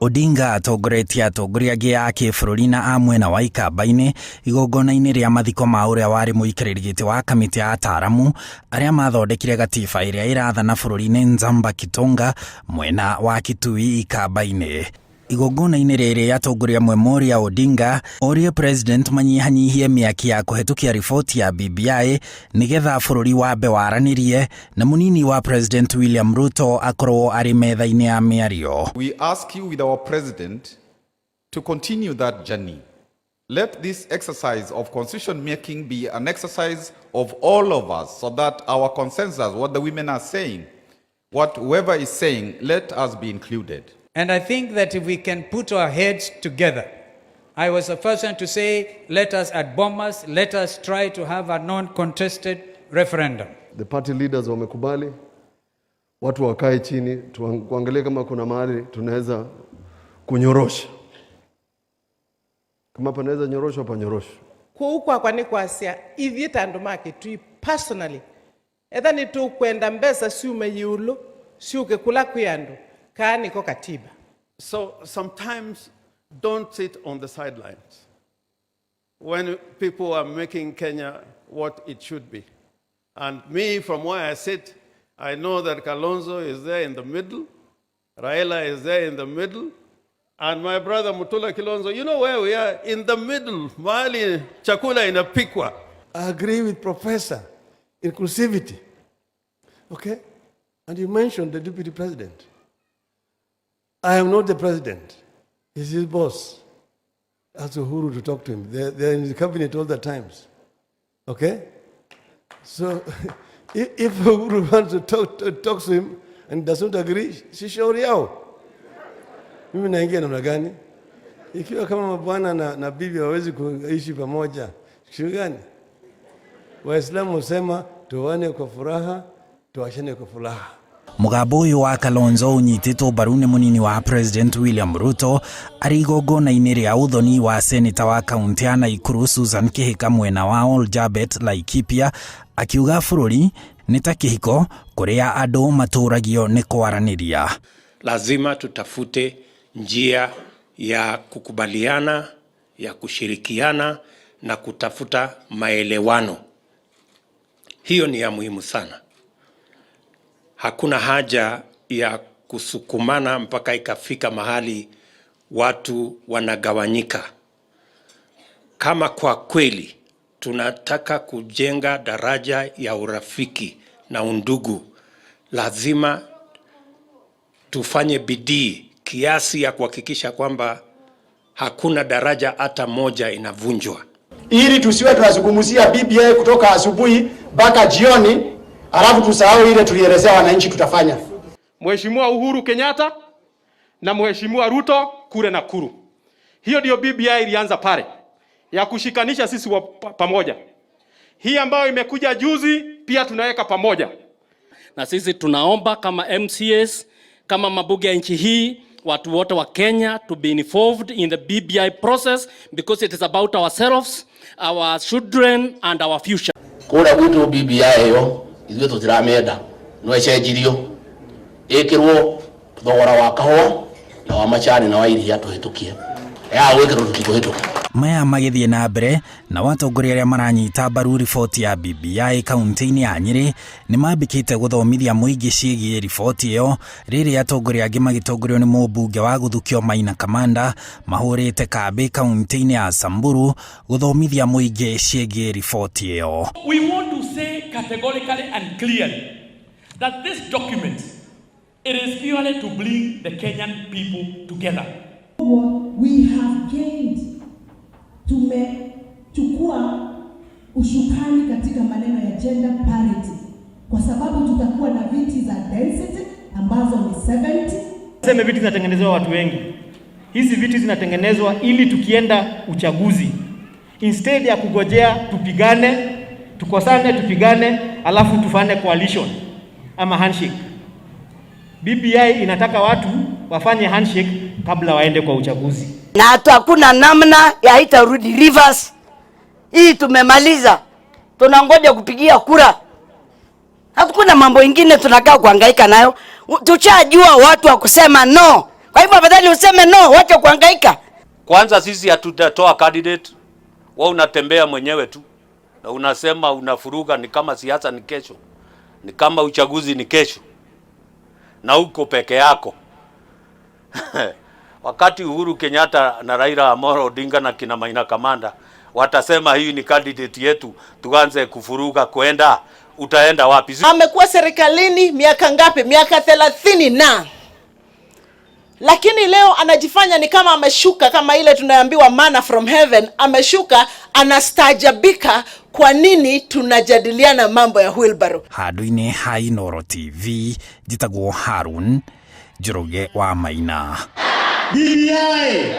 Odinga atongoretie atongoria angĩ a kĩbũrũri na a mwena wa Ikamba-inĩ igongona-inĩ rĩa mathiko ma ũrĩa warĩ mũikarĩri gĩtĩ wa kamĩtĩ ya ataaramu arĩa mathondekire gatiba ĩrĩa ĩrathana bũrũri-inĩ, Nzamba Kitonga, mwena wa Kitui Ikamba-inĩ. Igongona-inĩ rĩrĩ atongoria amwe moria Odinga orie president manyihanyihie mĩaki ya kũhetũkia riboti ya BBI nĩgetha bũrũri wambe waranĩrie na mũnini wa President William Ruto akorwo arĩ metha-inĩ ya mĩario. We ask you with our president to continue that journey. Let this exercise of constitution making be an exercise of all of us so that our consensus, what the women are saying, what whoever is saying, let us be included. And I think that if we can put our heads together, I was the first one to say, let us at Bomas, let us try to have a non-contested referendum. The party leaders wamekubali, watu wakae chini tuangalie kama kuna mahali tunaweza kunyorosha, kama panaweza nyoroshwa, panyoroshwe. Kuu kwakwa nĩ kwasya ithuĩ ta andũ ma Kitui personally, etha nĩ tũkwenda mbesa ciume yiulu ciũke kũla kwĩ andũ kaa nĩko katiba. So sometimes don't sit on the sidelines when people are making Kenya what it should be. And me, from where I sit, I know that Kalonzo is there in the middle, Raila is there in the middle, and my brother Mutula Kilonzo, you know where we are? In the middle, mahali chakula inapikwa. I agree with Professor, inclusivity. Okay? And you mentioned the deputy president. I am not the president. He's his boss. Ask Uhuru to talk to him. They're in the cabinet all the times. Okay? So if Uhuru wants to talk to him and does not agree, si shauri yao. Mimi naingia namna gani? Ikiwa kama mabwana na bibi hawawezi kuishi pamoja, shughuli gani? Waislamu husema tuoane kwa furaha, tuachane kwa furaha. Mũgambo ũyũ wa Kalonzo ũnyitĩtwo mbaru nĩ mũnini wa President William Ruto arĩ igongona-inĩ rĩa ũthoni wa seneta wa kaunti ya Naikuru Susan Kihika mwena wa Oljabet, Laikipia, akiuga bũrũri nĩ ta kĩhiko kũrĩa andũ matũragio nĩ kwaranĩria. Lazima tutafute njia ya kukubaliana, ya kushirikiana na kutafuta maelewano. Hiyo ni ya muhimu sana. Hakuna haja ya kusukumana mpaka ikafika mahali watu wanagawanyika. Kama kwa kweli tunataka kujenga daraja ya urafiki na undugu, lazima tufanye bidii kiasi ya kuhakikisha kwamba hakuna daraja hata moja inavunjwa. Ili tusiwe tunazungumzia BBI kutoka asubuhi mpaka jioni, alafu tusahau ile tulielezea wananchi tutafanya. Mheshimiwa Uhuru Kenyatta na Mheshimiwa Ruto kule Nakuru. Hiyo ndio BBI ilianza pale ya kushikanisha sisi wa pamoja. Hii ambayo imekuja juzi pia tunaweka pamoja. Na sisi tunaomba kama MCAs, kama mabunge ya nchi hii, watu wote wa Kenya to be involved in the BBI process because it is about ourselves, our children and our future. Kũrĩa gwitũ BBI ĩyo ithuĩ tũtiramĩenda, no ĩcenjirio ĩkĩrwo thogora wa kahũa na wa macani na wa iria tũhĩtũkie, ya gwĩkĩrwo tũtikũhĩtũka. Maya magĩthiĩ na mbere na atongoria arĩa maranyita mbaru riboti ya BBI kaunti-inĩ ya Nyĩrĩ nĩ mambĩkĩte gũthomithia mũingĩ ciĩgiĩ riboti ĩyo, rĩrĩa atongoria angĩ magĩtongorio nĩ mũmbunge wa gũthukio Maina Kamanda mahũrĩte kambĩ kaunti-inĩ ya Samburu gũthomithia mũingĩ ciĩgiĩ riboti ĩyo. We want to say categorically and clearly that this document, it is purely to bring the Kenyan people together. We have gained, tumechukua ushukani katika maneno ya gender parity, kwa sababu tutakuwa na viti za density ambazo ni 70. Sema viti zinatengenezewa watu wengi. Hizi viti zinatengenezwa ili tukienda uchaguzi, instead ya kugojea tupigane, tukosane, tupigane, alafu tufanye coalition ama handshake. BBI inataka watu wafanye handshake kabla waende kwa uchaguzi. Na hatu hakuna namna ya haitarudi reverse. Hii tumemaliza, tunangoja kupigia kura. Hakuna mambo ingine tunakaa kuhangaika nayo. Tushajua watu wa kusema no. Kwa hivyo afadhali useme no, wacha kuhangaika. Kwanza sisi hatutatoa candidate, wewe unatembea mwenyewe tu na unasema unafuruga, ni kama siasa ni kesho, ni kama uchaguzi ni kesho, na uko peke yako. Wakati Uhuru Kenyatta na Raila Amolo Odinga na kina Maina Kamanda watasema hii ni candidate yetu, tuanze kufuruga kwenda, utaenda wapi? Amekuwa serikalini miaka ngapi? Miaka 30 na lakini leo anajifanya ni kama ameshuka, kama ile tunaambiwa manna from heaven. Ameshuka, anastaajabika kwa nini tunajadiliana mambo ya wheelbarrow. Handũ-inĩ ha Inooro TV, njĩtagwo Harun Njoroge wa Maina. BBI.